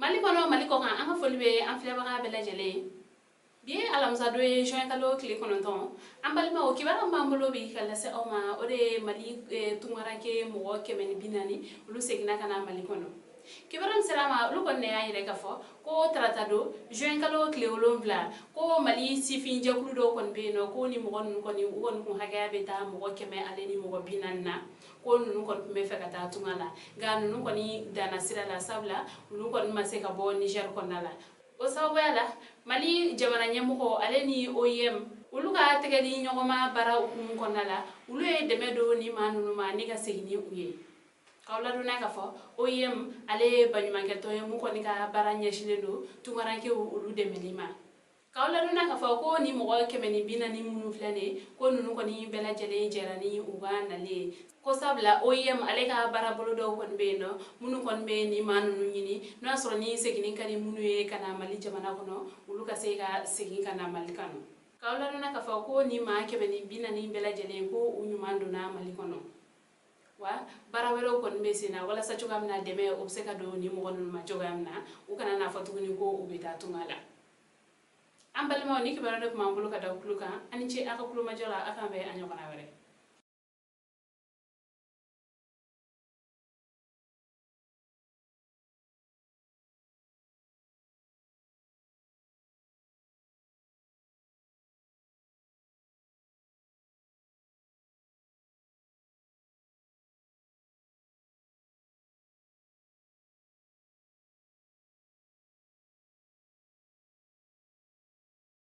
Mali kɔnɔ, Mali kɔ kan, an ka foli bɛ an filɛbaga bɛɛ lajɛlen ye. Bi ye alamisa don ye, juin kalo tile 9. An balimaw, kibaruya min b'an bolo bi ka lase aw ma, o de ye Mali tunkaranke mɔgɔ 140, olu seginna ka na Mali kɔnɔ. Kibaruya min sera ma, olu kɔni y'a yira k'a fɔ ko tarata don, juin kalo tile 7, ko Mali sifin jɛkulu dɔw kɔni bɛ yen nɔ, ko ni mɔgɔ ninnu kɔni, u kɔni kun hakɛya bɛ taa mɔgɔ 100 ale ni mɔgɔ 40 na, ko ninnu kɔni tun bɛ fɛ ka taa tunga la, nka ninnu kɔni danna sira la, sabula olu kɔni ma se ka bɔ Niger kɔnɔna la. O sababuya la, Mali jamana ɲɛmɔgɔ ale ni OIM, olu ka tɛgɛ di ɲɔgɔnma baara hukumu kɔnɔna la, olu ye dɛmɛ don ni maa ninnu ma ni ka segin ni u ye. K'aw ladɔnniya k'a fɔ OIM, ale ye baɲumankɛtɔn ye mun kɔni ka baara ɲɛsinnen don tunkarankew olu dɛmɛli ma. K'aw ladɔnniya k'a fɔ ko ni mɔgɔ 140 minnu filɛ nin ye, ko ninnu kɔni bɛɛ lajɛlen jɛra ni u ka nali ye, ko sabula OIM ale ka baarabolo dɔw kɔni bɛ yen nɔ minnu kɔni bɛ nin maa ninnu ɲini, n'o y'a sɔrɔ ni seginni ka di minnu ye ka na Mali jamana kɔnɔ, olu ka se ka segin ka na Mali kɔnɔ. K'aw ladɔnniya k'a fɔ ko nin maa 140 bɛɛ lajɛlen, ko u ɲuman donna Mali kɔnɔ, wa baara wɛrɛw kɔni bɛ sen na walasa cogoya min na dɛmɛ o bɛ se ka don nin mɔgɔ ninnu ma cogoya min na, u kana n'a fɔ tuguni ko u bɛ taa tunga la. An balimaw, ni kibaruya de tun b'an bolo ka da tulo kan. Aw ni ce aw ka kulomajɔ la. Aw k'an bɛn a ɲɔgɔnna wɛrɛ.